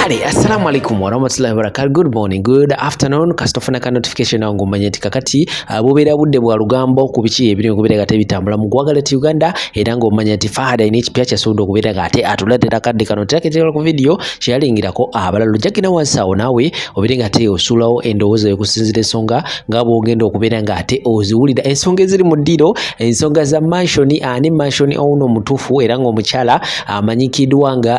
Kale, assalamu alaikum warahmatullahi wabarakatuh. Good morning, good afternoon. Kasita ofuna ka notification awo ng'omanya nti kakati bubeera budde bwa lugambo ku biki ebiri okubeera nga tebitambula mu ggwanga lyattu Uganda, era ng'omanya nti Fahad alina ekipya kyasobodde okubeera nga ate atuleetera akadde kano. Teraketera ku video kyeyalingirako abalala, ojja kugenda wansi awo naawe obeere nga ate osuulawo endowooza yo okusinziira ensonga nga bw'ogenda okubeera nga ate oziwulira, ensonga eziri mu ddiiro, ensonga za mansion, ani mansion owner omutuufu, era ng'omukyala amanyikiddwa nga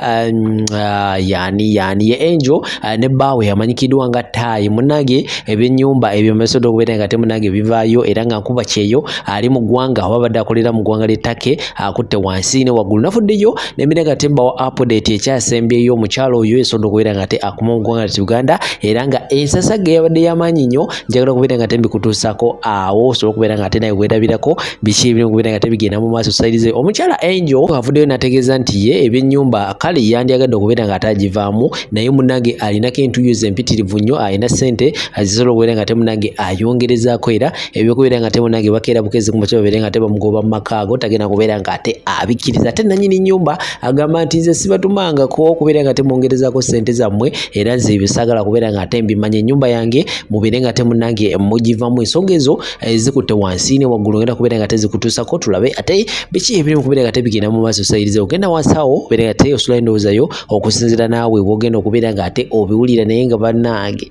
yani yani ye Angel ne bbaawe amanyikiddwa nga Taayi. Munnange, ebyennyumba ebyo bisobodde okubeera nga ate munnange bivaayo, era nga nkuba kyeyo ali mu ggwanga oba abadde akolera mu ggwanga ly'e Turkey, akutte wansi ne waggulu. Nafuddeyo nembeera nga ate mbawa update ekyasembyeyo. Omukyala oyo esobodde okubeera nga ate akoma mu ggwanga lya Uganda, era nga ensasagge yabadde y'amaanyi nnyo. Njagala okubeera nga ate mbikutuusaako awo osobola okubeera nga ate naye weerabirako biki ebiri okubeera nga tebigenda mu maaso sayirize. Omukyala Angel avuddeyo n'ategeeza nti ye ebyennyumba kale yandyagadde okubeera nga ate agivaamu, naye munnange alinako entuuyo ze empitirivu nnyo, alina ssente azisobola okubeera nga ate munnange ayongerezaako, era ebyokubeera nga ate munnange bakeera bukezi ku makya babeere nga ate bamugoba mu maka ago, tagenda kubeera nga ate abikkiriza. Ate nannyini nnyumba agamba nti nze sibatumangako okubeera nga ate mwongerezaako ssente zammwe, era nze ebyo saagala kubeera nga ate mbimanya, ennyumba yange mubeere nga ate munnange mugivamu. Ensonga ezo zikutte wansi ne waggulu, ngenda kubeera nga tezikutuusako, tulabe ate biki ebiri mu kubeera nga tebigenda mu maaso sayirize. Ogenda wansi awo obeere nga ate osula endowooza yo okusinziira naawe bw'ogenda okubeera nga ate obiwulira. Naye nga bannange,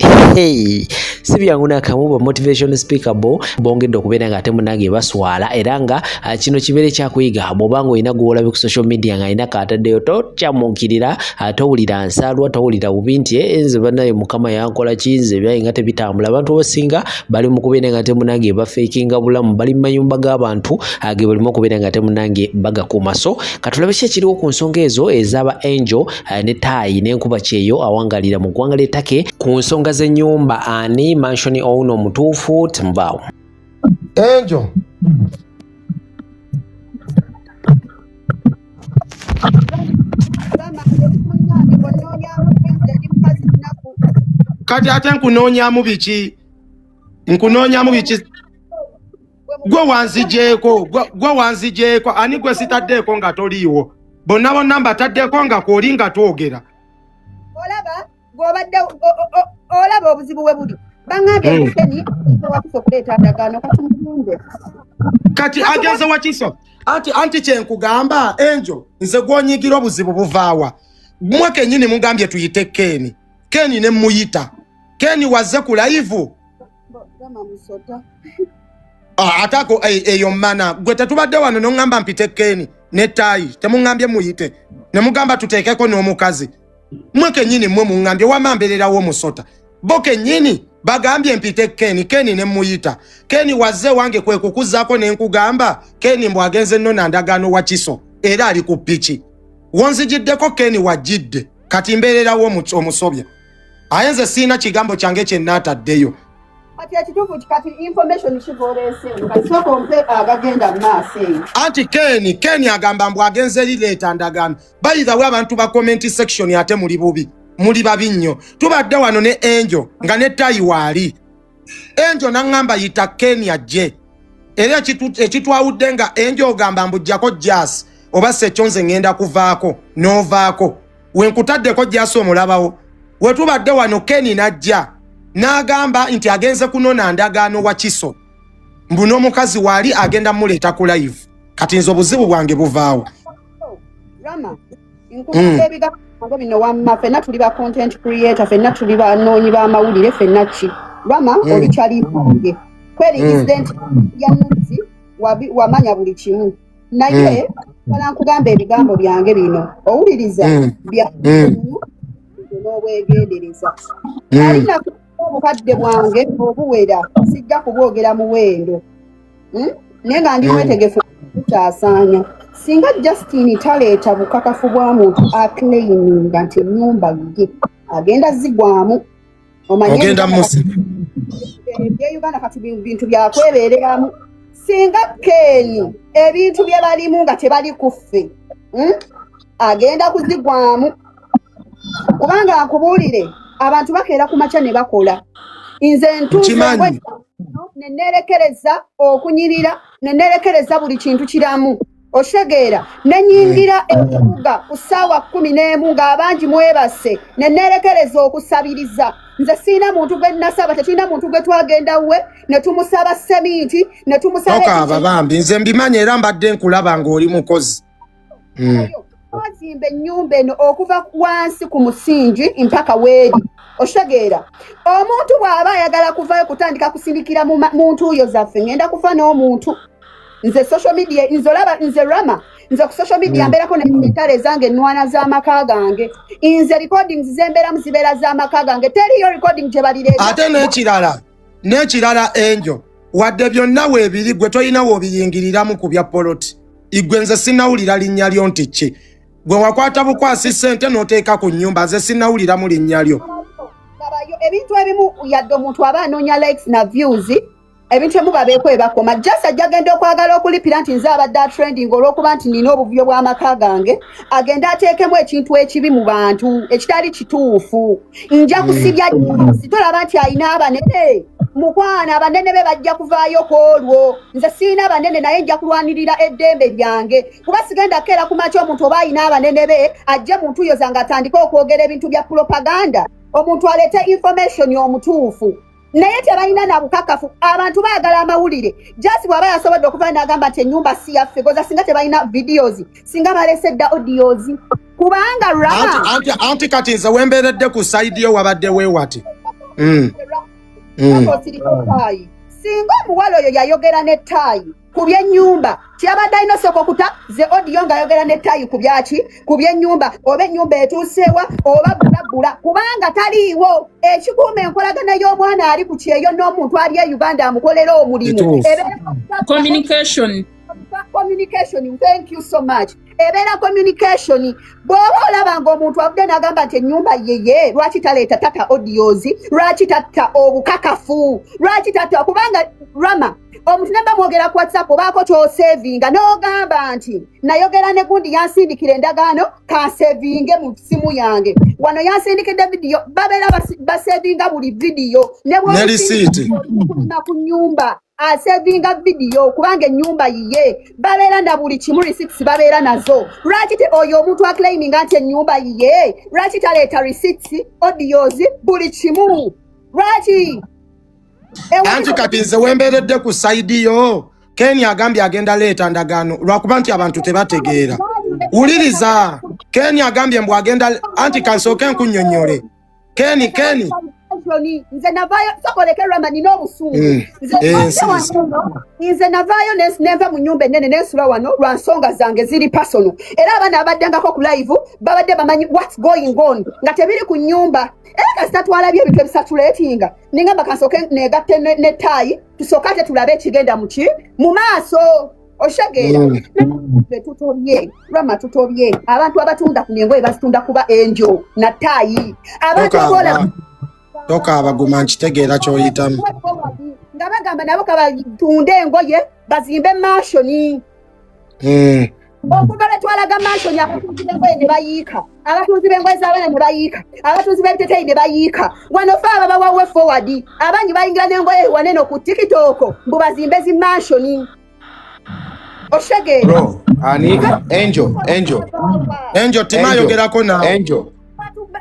si byangu nakamu. Ba motivation speaker bo bongedde okubeera nga ate munnange baswala, era nga kino kibeere kyakuyiga. Bw'oba nga olina gw'olabye ku social media nga alina kaataddeyo, tokyamuukirira, towulira nsaalwa, towulira bubi nti nze bannaye Mukama yankola ki, nze byaye nga tebitambula. Abantu abasinga bali mu kubeera nga temunange bafeekinga bulamu, bali mu mayumba g'abantu ge balimu okubeera nga temunange bagakuuma. So katulabe ki ekiriwo ku nsonga ezo ez'aba Angel ne Taayi n'enkuba kyeyo awangalira mu ggwanga ly'e Turkey ku nsonga z'ennyumba, ani mansion owner omutuufu. Temuvaawo. Angel. Kati ate nkunoonyamu biki? Nkunoonyamu biki? Gwe wanzigyeko, gwe wanzigyeko. Ani gwe sitaddeeko nga toliiwo? Bonna bonna mbataddeko nga kwoli nga twogera. Olaba gw'obadde olaba obuzibu we buli. Baŋŋambye Ken Wakiso okuleeta ndagaano, kati mulinde. Kati agenze Wakiso. Anti kyenkugamba, Angel, nze gwonyigira obuzibu buvaawa? Mmwe kennyini mugambye tuyite Ken. Ken ne muyita. Ken wazze ku live. Gama musota. Ah, ate ako eyo mana gwe tetubadde wano noŋŋamba mpite Ken ne Taayi, temuŋŋambye muyite ne mugamba tuteekeko n'omukazi? Mmwe kennyini mmwe muŋŋambye wama mbeererawo omusota. Bo kennyini bagambye mpite Ken. Ken ne muyita. Ken wazze wange kwe kukuzaako ne nkugamba Ken mbu agenze nnona ndagaano wa Kiso, era ali ku piki. Wonzigiddeko Ken wajjidde, kati mbeererawo omusobya. Aye nze siina kigambo kyange kye nnaataddeyo. Kati ekituufu, kati information kiva oleese, kati sooka ompe agagenda mu maaso eyo. Anti Ken agamba mbu agenze rireeta ndagaano. Bayithawe, abantu ba comment section ate muli bubi, muli babi nnyo. Tubadde wano ne Angel nga ne Tayi waali. Angel naŋŋamba yita Ken ajje, era ekitwawudde nga Angel ogamba mbujjako jas oba sekyo nze ŋŋenda kuvaako n'ovaako wenkutaddeko jas omulabawo. Wetubadde wano Ken najja n'agamba nti agenze kunona ndagaano wa Kiso, mbu n'omukazi waali agenda muleeta ku live. Kati nze obuzibu bwange buvaawo? Rama, nkugamba ebigambo byange bino wamma, ffenna tuli ba content creator, ffenna tuli banoonyi b'amawulire, ffenna ki. Rama, oli kyalimange kweri incident ya Nuzi, wamanya buli kimu, naye bala nkugamba ebigambo byange bino owuliriza bya n'obwegendereza. Alina obukadde bwange obuwera, sijja kubwogera muwendo, Naye nga ndi mwetegefu kukyasaanya singa Justin taleeta bukakafu bwa muntu aclaiminga nti ennyumba ye agenda zigwamu. Omanye Ogenda musiba. Ebye Uganda kati bintu byakwebeereramu. Singa Ken ebintu bye balimu nga tebali ku ffe, Agenda kuzigwamu, kubanga nkubuulire, abantu bakeera ku makya ne bakola. Nze ntuuse Nkimanyi. ne neerekereza okunyirira, ne neerekereza buli kintu kiramu. Otegeera? Ne nyingira ekibuga ku ssaawa 11 ng'abangi mwebase, ne neerekereza okusabiriza. Nze siina muntu gwe nasaba, tetulina muntu gwe twagenda we ne tumusaba seminti ne tumusaba. Tokaaba bambi, nze mbimanyi era mbadde nkulaba ng'oli mukozi. Twazimba ennyumba eno okuva wansi ku musingi mpaka weeri. Okitegeera? Omuntu bw'aba ayagala kuvayo kutandika kusindikira mu ntuuyo zaffe, ngenda kufa n'omuntu. Nze social media, nze olaba nze Rama, nze ku social media mbeerako n'entalo ezange, ennwana z'amaka gange. Nze recordings zembeeramu zibeera z'amaka gange, teriyo recording gye balireeta. Ate n'ekirala, Enjo, wadde byonna weebiri, gwe tolina woobiyingiriramu ku bya poloti. Igwe nze sinnawulira linnya lyo nti ki gwe wakwata bukwasi ssente n'oteeka ku nnyumba. Nze sinnawuliramu linnya lyo. Labayo, ebintu ebimu yadde omuntu aba anoonya likes na views, ebintu ebimu babeeko ebakoma. Just ajja genda okwagala okulipira nti nze abadde atrending olw'okuba nti nina obuvuyo bw'amaka gange, agende ateekemu ekintu ekibi mu bantu ekitali kituufu. Nja kusibya jasi. Tolaba nti alina abanene? Mukwano, abanene be bajja kuvaayo ku olwo. Nze siina banene, naye nja kulwanirira eddembe lyange, kuba sigenda kukeera ku makya omuntu oba alina abanene be ajje mu ntuuyo zange atandike okwogera ebintu bya propaganda. Omuntu aleete information omutuufu, naye tebalina na bukakafu. Abantu baagala amawulire. Jasi bw'aba yasobodde okuva n'agamba nti ennyumba si yaffe, goza singa tebalina videos, singa balese dda audios, kubanga Rama Anti kati nze wembeeredde ku side yo, wabadde weewati. Osirikaayi, singa omuwala oyo yayogera ne Taayi ku byennyumba, kyabadde alina osooka okuta ze audio ng'ayogera ne Taayi ku byaki, ku byennyumba, oba ennyumba etuuseewa oba bbulabbula, kubanga taliiwo ekikuuma enkolagana y'omwana ali ku kyeyo n'omuntu ali e Uganda amukolera omulimu. Kituufu. Communication. Communication, thank you so much. Ebeera communication. Bw'oba olaba ng'omuntu avudde n'agamba nti ennyumba yeye, lwaki taleeta tata audios? Lwaki tatta obukakafu? Lwaki tatta? Kubanga Rama, omuntu nemba mwogera ku WhatsApp, obaako kyosevinga n'ogamba nti nayogera ne gundi, yansindikira endagaano, kansevinge mu simu yange. Wano yansindikidde vidiyo. Babeera basevinga buli vidiyo ne Ne receipt. Bw'okulima ku nyumba, asevinga vidiyo kubanga ennyumba yiye. Babeera na buli kimu, receipts babeera nazo. Lwaki te oyo omuntu aclaiminga nti ennyumba yiye, lwaki taleeta receipts, audios, buli kimu? Lwaki? Anti kati nze wembeeredde ku side yo. Ken agambye agenda leeta ndagaano, lwakuba nti abantu tebategeera. Wuliriza, Ken agambye mbu agenda, anti kansooke nkunnyonnyole, Ken, Ken. Nze navaayo, sokoleke Rama, nina obusungu. Nze nvadde Nsirise. wano, nze navaayo nenva mu nyumba ennene nensula wano lwa nsonga zange ziri personal. Era abaana abaddengako ku live babadde bamanyi what's going on, nga tebiri ku nyumba. Era kasita twalabye ebintu ebisatuleetinga, ningamba kansooke negatte ne Taayi, tusooke ate tulabe ekigenda muki mu maaso. Oshegeera? Ffe tutobye, Rama, tutobye. Abantu abatunda ku engoye bazitunda kuba Enjo na Taayi. Abantu Tokaaba. bola Tokaaba, guma, nkitegeera ky'oyitamu. Nga bagamba nabo kabatunde engoye bazimbe mansion. Okuva lwe twalaga mansion, abatunzi b'engoye ne bayiika, abatunzi b'engoye z'abaana ne bayiika, abatunzi b'ebiteteeyi ne bayiika. Wano fe aba bawawe forward, abangi bayingira n'engoye wanene ku TikTok mbu bazimbe zi mansion. Oshegeera? Bro, ani Angel, Angel, Enjo tima. Angel, Ayogerako naawe. Angel.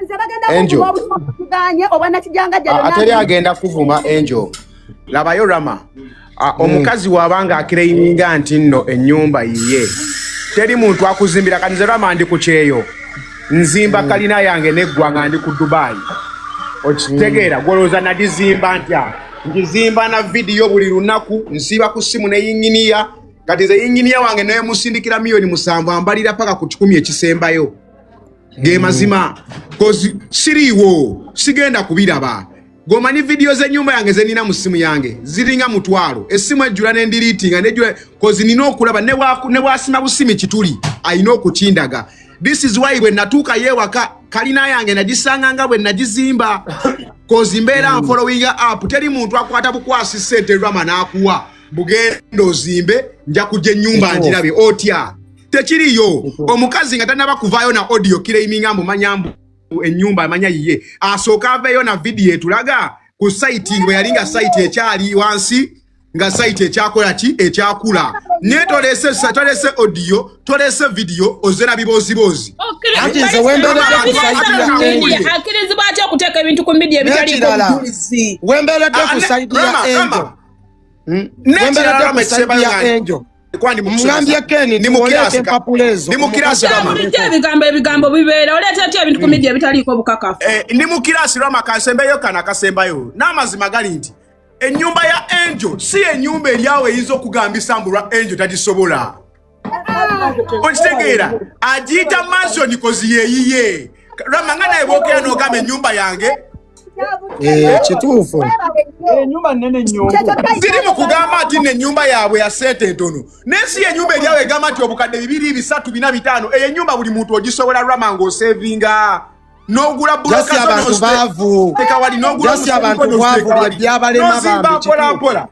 Nze bagenda Angel. kuvuma obutuganye obwanakijanga. Ateri agenda kuvuma Angel. Labayo Rama. Omukazi wabanga aclaiminga nti nno ennyumba yiye. Teri muntu akuzimbira. Kati nze Rama ndi ku kyeyo. Nzimba kalina yange neggwa nga ndi ku Dubai. Okitegeera? Gwolowooza nagizimba ntya? Ngizimba na vidiyo buli lunaku, nsiiba ku ssimu ne yinginiya. Kati nze yinginiya wange naye musindikira 7 million, ambalira paka ku 100 ekisembayo. Ge mazima, 'cause siriiwo, sigenda kubiraba. Gwomanyi vidiyo z'ennyumba yange zenina mu ssimu yange ziringa 500. Essimu ejjula nendiriitinga nejjula, 'cause nina okulaba ne bwasima busimi kituli alina okukindaga. This is why bwe natuukayo ewaka, kalina yange nagisanga nga bwe nagizimba, 'cause mbeera nfollowinga up. Teri muntu akwata bukwasi ssente Rama n'akuwa bugenda ozimbe, nja kujja ennyumba ngirabe otya. Tekiriyo. Omukazi nga tanaba kuvaayo na audio claiminga mbu manya mbu ennyumba amanya yiye, asooka aveeyo na vidiyo etulaga ku site bwe yali nga site ekyali wansi. Nga site ekyakola ki ekyakula, naye tolese audio, tolese video, ozera bibozibozi. Anti nze wemberedde ku side ya Angel. Akkirizibwa atya okuteeka ebintu ku media ebitaliiko N'ekirala, bujulizi? wemberedde Ah, ku side ya Rama, Angel. Rama. Wemberedde N'ekirala, ku side Rama, ya ekisembayo Angel. Kwandi mukusomesa. Ngambye Ken Ndi mu tuwoleete kirasi empapula ezo. Ndi mu kirasi, Omukazi Rama. Bulijjo ebigambo bibeera, oleeta atya ebintu ku media ebitaliiko bukakafu? Ndi mu kirasi, Rama, kasembeyo kano akasembayo. N'amazima gali nti ennyumba ya Angel si ennyumba eryawo eyinza okugambisa mbu lwa Angel tagisobola. Okitegeera? Agiyita mansion kozi yeeyiye. Rama, nga naye bwokera n'ogamba ennyumba yange. Kituufu. Enyumba nene nnyo. Ziri mu kugamba nti nno ennyumba yaabwe ya sente entono, naye si ennyumba eryawo egamba nti obukadde 2, 3, 4, 5. Eyo ennyumba buli muntu ogisobola, Rama, ng'osevinga n'ogula Jasi abantu baavu. teka wali n'ogula Jasi abantu baavu, bye byabalema n'ozimba bambi, mpola kituufu. mpola.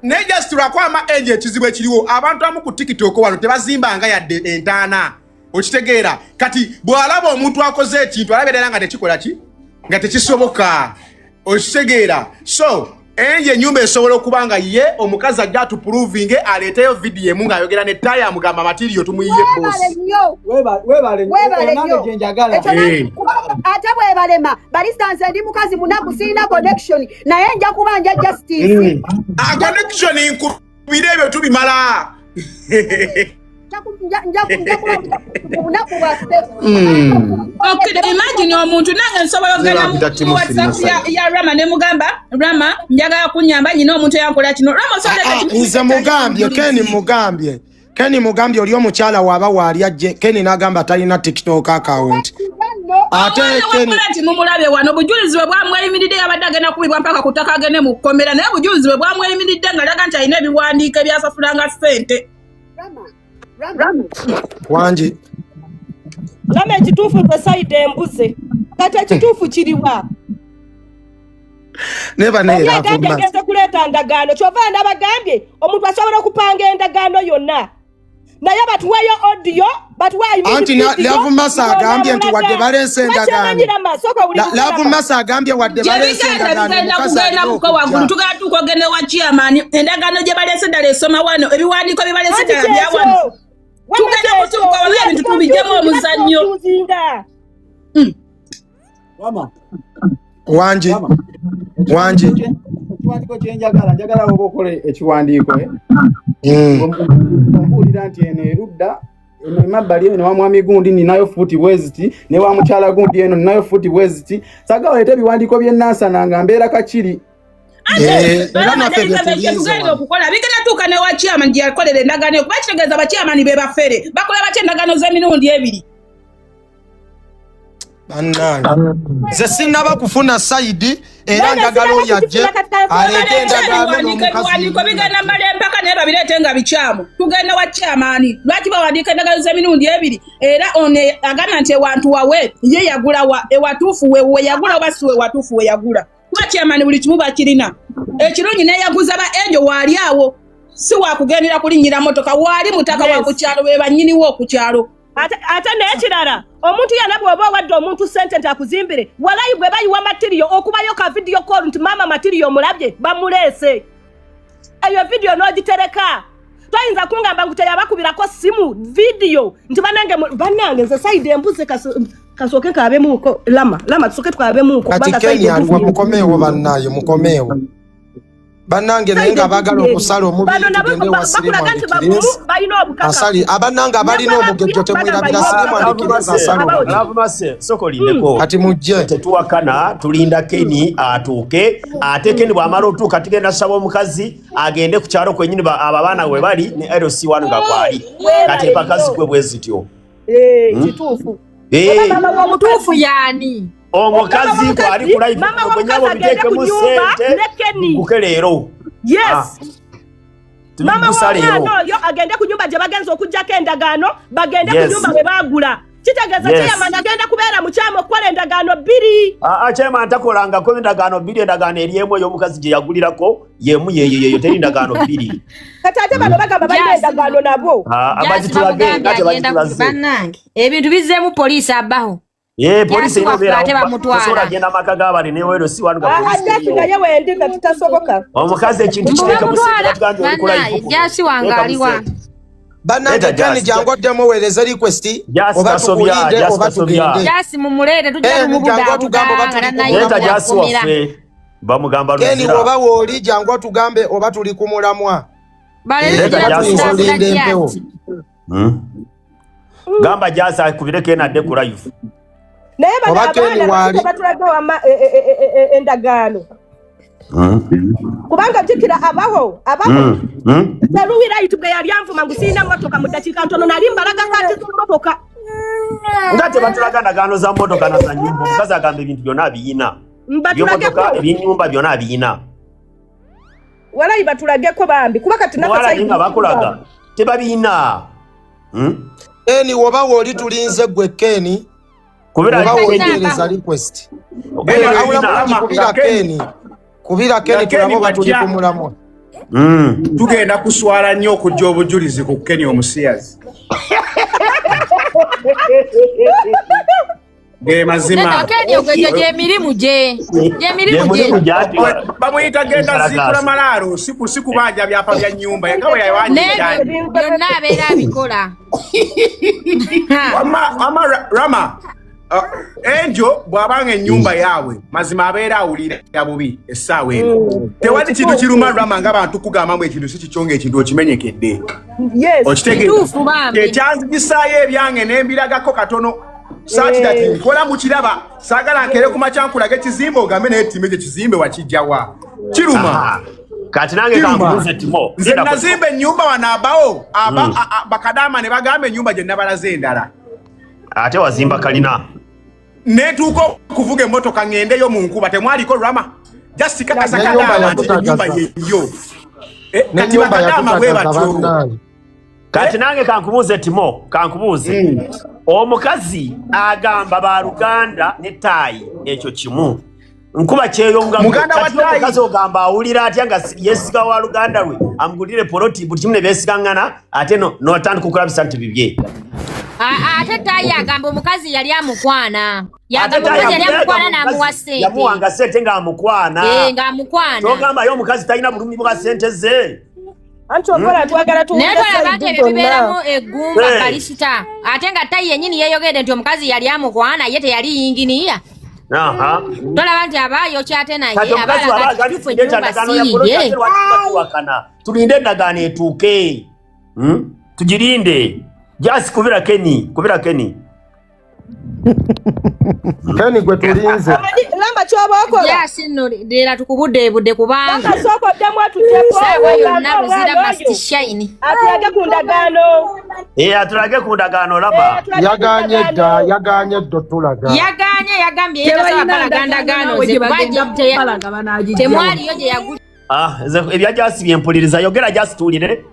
Naye just lwakwama enje ekizibu ekiriwo, abantu amu ku TikTok wano tebazimbanga yadde entaana. Okitegeera? Kati bw'alaba omuntu akoze ekintu, alaba ddala nga tekikola ki, nga tekisoboka. Okitegeera? So enje ennyumba esobola okuba nga ye omukazi ajja atuprovinge, aleeteyo vidiyo emu ng'ayogera ne taaya, amugamba material tumuyiye Webale bosi. nnyo. Webale. Webale Nange nnyo. gye njagala. Ekyo kubanga ate bwebalema balista, nze ndi mukazi munaku, sirina connection, naye nja kubanja justice. Ah, connection nkubira ebyo tubimala. Nja kubanja ku bunaku bwaffe. Okay, imagine omuntu nange nsobola okugenda Zera mpita mu Timothy WhatsApp Nasai. ya Rama ne mugamba, "Rama, njagala kunyamba, nyina omuntu eyankola kino." Rama, osobola Ah, ah, nze mugambye Ken, mugambye Ken, mugambye oli omukyala waaba waali ajje. Ken n'agamba talina TikTok account. Ate Ken wakola nti mumulabe wano, obujulizi bwe bwamweyimiridde, yabadde agenda kubibwa mpaka ku ttaka agende mu kkomera, naye obujulizi bwe bwamweyimiridde nga laga nti alina ebiwandiiko ebyasasulanga ssente. Rama, Wangi. Rama, ekituufu nze side embuze. Kati ekituufu kiriwa? Neba Oli neera agambye avuma. agenze kuleeta ndagaano, kyova nabagambye omuntu asobola okupanga endagaano yonna, naye batuweeyo audio, batuwe Anti Love Massa agambye nti wadde baleese endagaano. Love Massa agambye wadde gye baleese bigenda endagaano, bigenda omukazi kugenda alina buko waggulu. okujja. Tugenda tuuka ogende wa chairman, endagaano gye baleese ddala esoma wano, ebiwandiiko bye baleese ddala bya wano. Tugenda kutuuka wano ebintu tubiggyemu omuzannyo. Rama, Wangi. Rama. Wangi. Ekiwandiiko kyenjagala, njagala oba okole ekiwandiiko, eh? Ombuulira nti eno erudda, eno emabbali eno wa mwami gundi ninayo fuuti bweziti, ne wa mukyala gundi eno ninayo fuuti bweziti. Sagala oleete ebiwandiiko by'ennansana nga mbeera kakiri. Era naffe bye tulinze Tugenda wano. okukola bigenda tuuka ne wa chairman gye yakolera endagaano eyo, kuba kitegeeza bachairman be bafere, bakola batya endagaano z'emirundi ebiri? Bannange, nze sinnaba kufuna side, era Nene njagala sinaba oyo ajje kugifuna kati kansobola aleete Baleete endagaano ebiwandiiko, n'omukazi. Ebiwandiiko bigenda mala empaka, naye babireete nga bikyamu. Tugenda wa chairman, lwaki bawandiika endagaano z'emirundi ebiri? Era ono agamba nti ewantu wawe ye yagula wa ewatuufu we yagula oba si we watuufu we yagula, kuba chairman buli kimu bakirina. Ekirungi neyaguza ba Enjo waali awo, si wakugendera kulinnyira motoka, waali mutaka wa ku kyalo, be bannyiniwo ku kyalo. Ate n'ekirala, omuntu yenna bw'oba owadde omuntu sente nti akuzimbire, walayi bwe bayiwa material, okubayo ka video call nti maama material omulabye bamuleese, eyo vidiyo n'ogitereka. Toyinza kungamba ngu teyabakubirako simu vidiyo nti banange bannange nze side embuze. Kasooke nkabemuuko. Lama, Lama, tusooke tukabemuuko. Kati kubanga Ken side aliwa? embuzi. Mukomeewo bannaye, mukomeewo bannange, naye nga baagala okusala omubiri, Bano nabo tugende wa Sirimu bakulaga nti bagumu, andikirize. balina obukakafu. Asali abannange abalina omugejjo, temwerabira Sirimu andikirize asala omubiri. Lavumase, soko lindeko. Kati mujje. Tetuwakana, tulinda Keni atuuke. Ate Keni bw'amala otuuka, tugenda saba omukazi agende ku kyalo kwenyini abo abaana we bali ne LC wano nga kwali. Kati empaka zigwe bwe zityo. Kituufu. Eh, Omutuufu yaani? Omukazi Mama kwali ku live. Mama Gwe nyabo w'omukazi agende ku biteekemu nyumba ssente ne Kenny. guke leero. Yes, mama Tubigusa leero. w'omwana oyo agende ku nyumba gye bagenza okugjako endagaano, bagende ku nyumba bwe baagula. Kitegeeza chairman agenda kubeera mukyamu okukola endagaano bbiri. Ah, chairman takolangako endagaano bbiri. Endagaano eri emu, ey'omukazi gye yagulirako yemu, yeyo yeyo, teri ndagaano bbiri. Kati ate bano bagamba balina endagaano nabo. Ah, Jasi bagitulage bamugambye nga agenda tebagitulaze. Bannange, ebintu bizzeemu poliisi abaho. Eh, poliisi Jasi erina waffe obeerawo ate bamutwala. tosobola genda maka g'abali ne LC1 nga poliisi Jasi teriyo. naye wendi nga tutasoboka. Omukazi ekintu Mbu kiteekemu ssente bamutwala batugambye oli ku bannaye live kuno. Jasi wange Teekamu aliwa ssente. Bannange Leeta Ken Jasi. jangu oddemu oweereze request Jasi oba tasobya, tukulinde Jasi oba tasobya. tugende. Jasi mumuleete tujja Ken jangu kumubudaabuda otugambe oba nga tuli ku tanayingira Leeta mulamwa. Jasi kkomera. waffe. Bamugamba Ken Luzira. woba wooli jangu otugambe oba tuli ku mulamwa. Baleero Leeta tujja Jasi Tuyinza waffe. kumubudaabuda olinda empewo. Jasi. Gamba Jasi akubire Ken adde ku live. Naye bano Oba Ken abaana waali. lwaki tebatulaga wama endagaano? Kubanga jjukira abaho abaho teruwirayiti bwe yali anvuma ngu sirina mmotoka mu ddakiika ntono nali mbalaga kaati z'emmotoka. Nga tebatulaga ndagaano za mmotoka na za nnyumba. Omukazi agamba ebintu byonna abiyina. Eby'emmotoka, Mbatulageko ebyennyumba byonna abiyina. walayi batulageko bambi kuba kati naffe Muwala sayizi nga bakulaga tebabiyina. Ken woba wooli tulinze gwe Ken Kubira oba Ken. wooli Ken weereza request. Ken Awula abiyina. mulungi kubira Ken. Kubira Nga Ken Ken tulabe oba tuli bw'ajja ku mulamwa. tugenda kuswala nnyo okujja obujulizi ku Ken omusiyazi. Ge mazima. Nedda Ken ogwo egyo gy'emirimu gye gy'emirimu gye Gyemirimu gyati Bamuyita genda ziikula nkalakaasi. malaalo si ku si kubanja byapa bya nnyumba nga bwe yawandiika. n'ebyo byonna abeera abikola. Wamma wamma Rama Angel bw'abanga ennyumba yaabwe mazima abeera awulira bubi essaawa eno. Tewali kintu kiruma Rama nga bantu kugambamu ekintu si kikyo ng'ekintu okimenyekedde. Yes. Okitegeera? Kituufu bambi. Ekyanzigisaayo ebyange ne mbiragako katono saakira ti nkola mukiraba saagala nkere ku makya nkulage ekizimbe ogambe naye ttima ekyo kizimbe wakijjawa. Kiruma. Aha. Kati nange Kiruma. kankubuuze Timo. Nze Genda ku nazimba ennyumba wano abawo aba bakadaama ne bagamba ennyumba gye nabalaze endala. Ate wazimba kalina. Neetuuka okuvuga emmotoka ŋŋendeyo mu nkuba temwaliko Rama. Just kakasa N'ennyumba kadaama nti ennyumba yatutagaza. yeyo. Kati N'ennyumba bakadaama bwe yatutagaza batyo. bannange. Kati nange kankubuuze Timo, kankubuuze. Omukazi agamba baluganda ne ttaayi ekyo kimu. Nkuba kyeyonga Muganda wa kati ttaayi. omukazi ogamba awulira atya nga yeesiga wa luganda lwe amugulire poloti buli kimu ne beesigaŋŋana ate n'otandika okulabisa nti bibye. Ate Ttaayi agamba omukazi yali amukwana. Ate Yagamba ttaayi omukazi yali amukwana omukazi n'amuwa ssente. yamuwanga ssente ng'amukwana. Eh, ng'amukwana. Togamba ye omukazi talina bulumi bwa ssente ze. Anti okola twagala Naye tuwulire tolaba nti sayidi ebyo bibeeramu zonna. eggumba Hey. kalisita. Ate nga Ttaayi yennyini yeeyogedde nti omukazi yali amukwana ye teyali yinginiya. Aha. Tolaba nti aba ayokya ate naye Kati aba omukazi waba alaga nti agambye kituufu tulinde ennyumba endagaano ya si poloti yiye. ate lwaki batuwakana? Tulinde endagaano etuuke. Tugirinde. Jasi kubira Kenny, kubira Kenny. Ken gwe tulinze. Omanyi Lamba ky'oba okola. Jasi nno leera tukubuddeebudde kubanga Lamba sooka oddemu atugyeko ssaawa yonna ogambe Luzira omwana must oyo shine. atulage ku ndagaano. Eh, atulage ku ndagaano Eh, laba. atulage ku Yaganye dda, ndagaano. yaganye dda otulaga. Yaganye yagambye ye tasobola Tebalina balaga ndagaano ndagaano naawe ze gye kuba bagenda balaga banaagijjawa. temwaliyo gye yagula. Ah, nze ebya Jasi bye mpuliriza. Yogera Jasi tuwulire.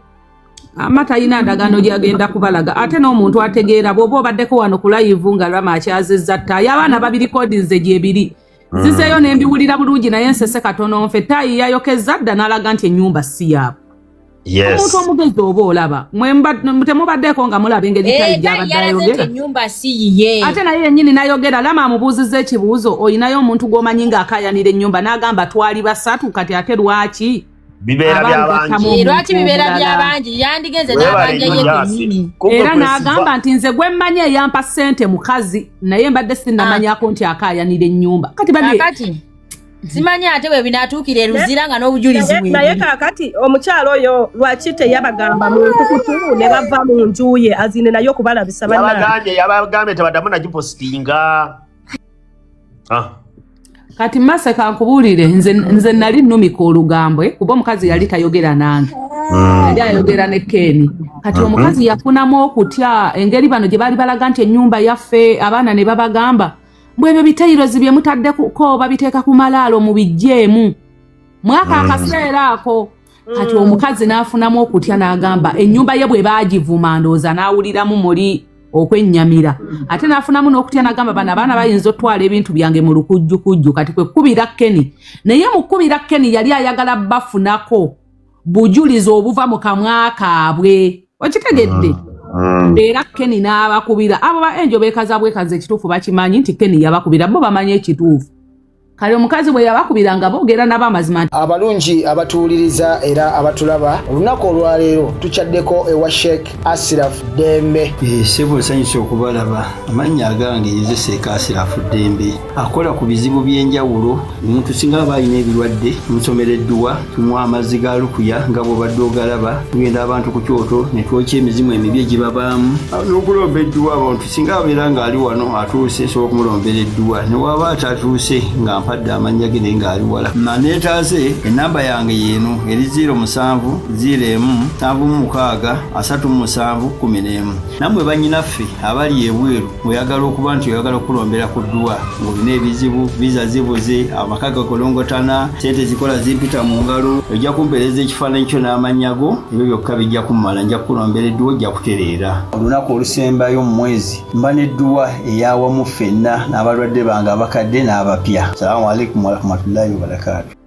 Ama talina ndagaano gyagenda kubalaga ate n'omuntu ategeera bw'oba obaddeko wano ku live nga Rama akyazizza ttaayi abaana babirikodinze gyebiri nzizeeyo ne mbiwulira bulungi naye nsese katono nfe ttaayi yayokezza dda n'alaga nti ennyumba si yaabwe. Yes. Omuntu omugezi oba olaba temubaddeeko nga mulaba engeri Eh, ttaayi Ttaayi gy'abadde yalaze nti ayogera. ennyumba si yiye. Ate naye yennyini n'ayogera Rama amubuuzizza ekibuuzo oyinayo omuntu gw'omanyi ng'akaayanira ennyumba n'agamba twali basatu kati ate lwaki Bibeera aba by'abangi. ogattamu Eh, omuntu lwaki bibeera omulala. by'abangi yandigenze Weebale n'abanja nnyo ye Jasi. kennyini. Kumbe Era kwesiva. n'agamba nti nze gwe mmanyi eyampa ssente mukazi naye mbadde sinnamanyako nti akaayanira ennyumba kati bali Kaakati simanyi ate bwe binaatuukira e Luzira nga n'obujulizi Naye naye bwebuli. kaakati omukyalo oyo lwaki teyabagamba mu nkukutu ne bava mu nju ye azine naye okubalabisa bannange. Yabagambye yabagambye tebaddamu nagipositinga. Ah. Kati Mase kankubuulire nze nali nnumika olugambo kuba omukazi yali tayogera nange yali ayogera ne Ken kati omukazi yafunamu okutya engeri bano gye baali balaga nti ennyumba yaffe abaana ne babagamba mbu ebyo bitairozi bye mutaddeko babiteeka ku malaalo mubijjeemu mwaka akaseera ako kati omukazi n'afunamu okutya n'agamba ennyumba ye bwe baagivuma ndowooza n'awuliramu muli okwennyamira ate n'afunamu n'okutya n'agamba bano abaana bayinza otwala ebintu byange mu lukujjukujju kati kwe kkubira Kenny naye mu kkubira Kenny yali ayagala bafunako bujulizi obuva mu kamwa kaabwe okitegedde. Era Kenny n'abakubira. Abo ba Angel beekaza bwekaza, ekituufu bakimanyi nti Kenny yabakubira, bo bamanyi ekituufu. Kale omukazi bwe yabakubira nga boogera nabo amazima nti Abalungi abatuwuliriza era abatulaba, olunaku olwaleero tukyaddeko ewa Sheikh Asiraf Ddembe. Ssebo, nsanyuse okubalaba. Amannya agange nze Seeka Asirafu Ddembe, akola ku bizibu by'enjawulo. Omuntu singa aba alina ebirwadde, tumusomera edduwa, tumuwa amazzi ga lukuya nga bw'obadde ogalaba, tugenda abantu ku kyoto ne twokya emizimu emibi egibabaamu n'okulomba edduwa. Abantu singa abeera ng'ali wano atuuse, nsobola okumulombera edduwa, ne waba atatuuse nga mpadde amannya ge naye ng'ali wala. Naneetaaze, ennamba yange yeeno eri 07 01 76 37 11. Nammwe bannyinaffe abali ebweru, oyagala okuba nti oyagala okulombera ku dduwa ng'olina ebizibu, viza zibuze, amaka gakolongotana, sente zikola zimpita mu ngalo, ojja kumpeereza ekifaananyi kyo n'amannya go, ebyo byokka bijja kummala, nja kukulombera edduwa, ojja kutereera. Olunaku olusembayo mu mwezi mba n'edduwa eyawamu ffenna n'abalwadde bange abakadde n'abapya. Salaamu alaikum warahmatullahi wabarakaatu.